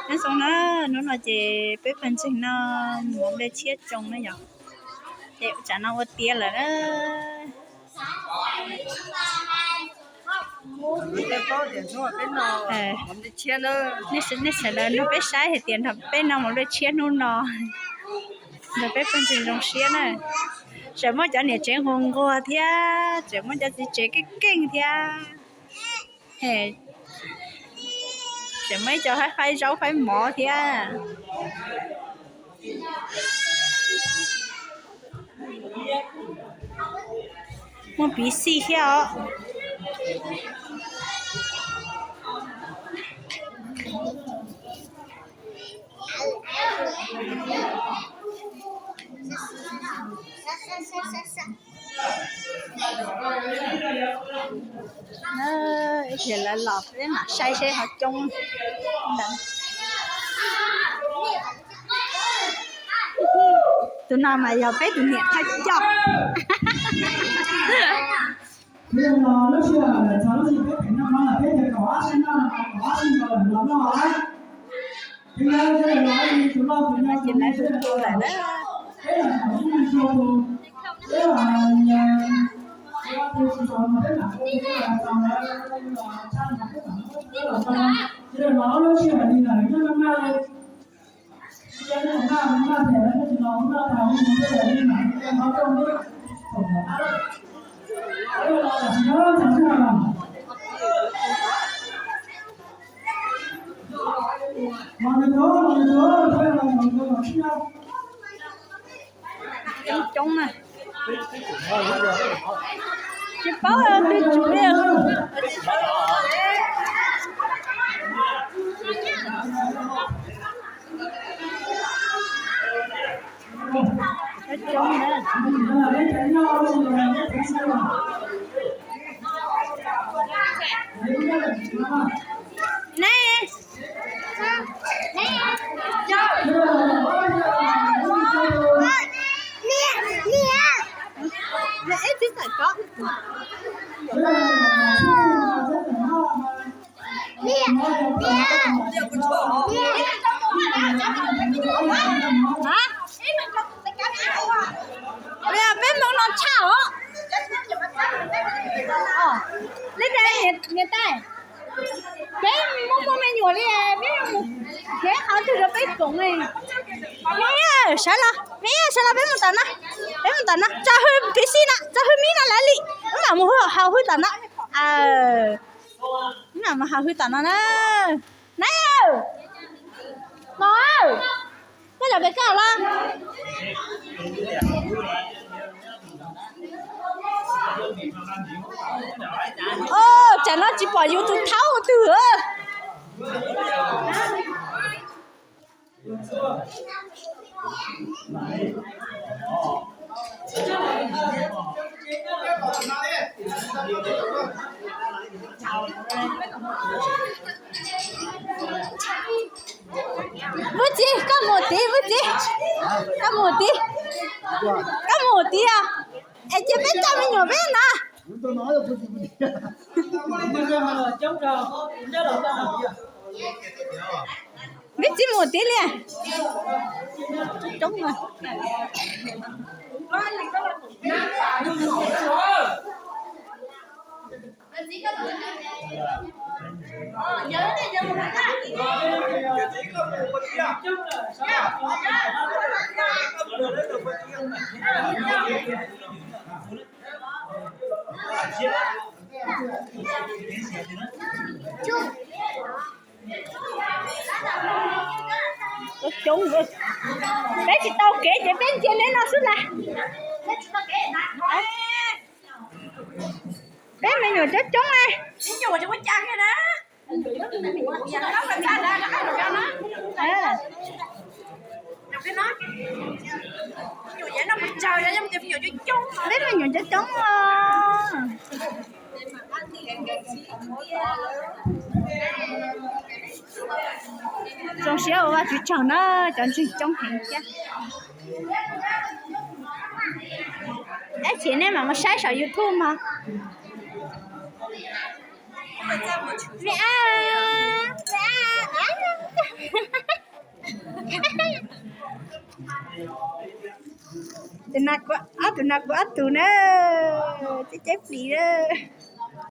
Nyob zoo na, hnub no ces peb pawg ntseeg no mus nplej tshiab tsoo na yom. Ces tsam no ua tiav lawm na. Nej sawv daws nrog peb saib hais tias nrog peb no mus nplej tshiab hnub no, nrog peb pawg ntseeg zoo siab na. Tseem muaj cov niam tsev nquag nquag thiab, tseem muaj cov txiv tsev keej keej thiab. Tseem muaj ib co faib faib zaub faib mov thiab. Muaj piv xij thiab os. Ib pliag lawv los peb mam saib seb ho coob ntawd. Tus no mas yog peb tus niam thawj coj. Peb lub sij hawm txog lub sij hawm peb teem noj mov lawm, peb tias kaum ob sij noj, kaum ob sij noj lawm los noj na. Ces lawv tu tu lawm na. Coob coob na. Tsis paub twg tsum li. Coob na. Neb. Ib txhij tawm ko. Hais tias peb Hmoob no tshaj os. Li cas niam tais? Peb muaj muaj me nyuam li, peb mus kev qhov twg rau peb koom li. Me, sawv los, me, sawv los peb mus tom no. Peb mus tom no, tso hwj piv xij no, tso hwj mib no lawv li. Wb mam mus haus hwj tom no. Wb mam mus haus hwj tom no na. Neb, Mos, koj cov pem koj los. Tsam no tsis pom yus tus thaub twg. Vwj Txiv, koj mus tid, Vwj Txiv. Koj mus tid. Koj mus tid os. Es cia peb coj me nyuam peb na. Vwj Txiv mus tid li. Coob. Coob, peb tsis tau kev ces peb ntsia neb no xwb ntag. Peb me nyuam coob coob li. Peb me nyuam coob coob os. Zoo siab ua Vajtswv tsaug na, cov ntseeg coob heev thiab. Tab sis nej mam mus saib saum YouTube mog. Me a, me a. Ob tug no kuv ob tug na, ceb ceb plis lawm.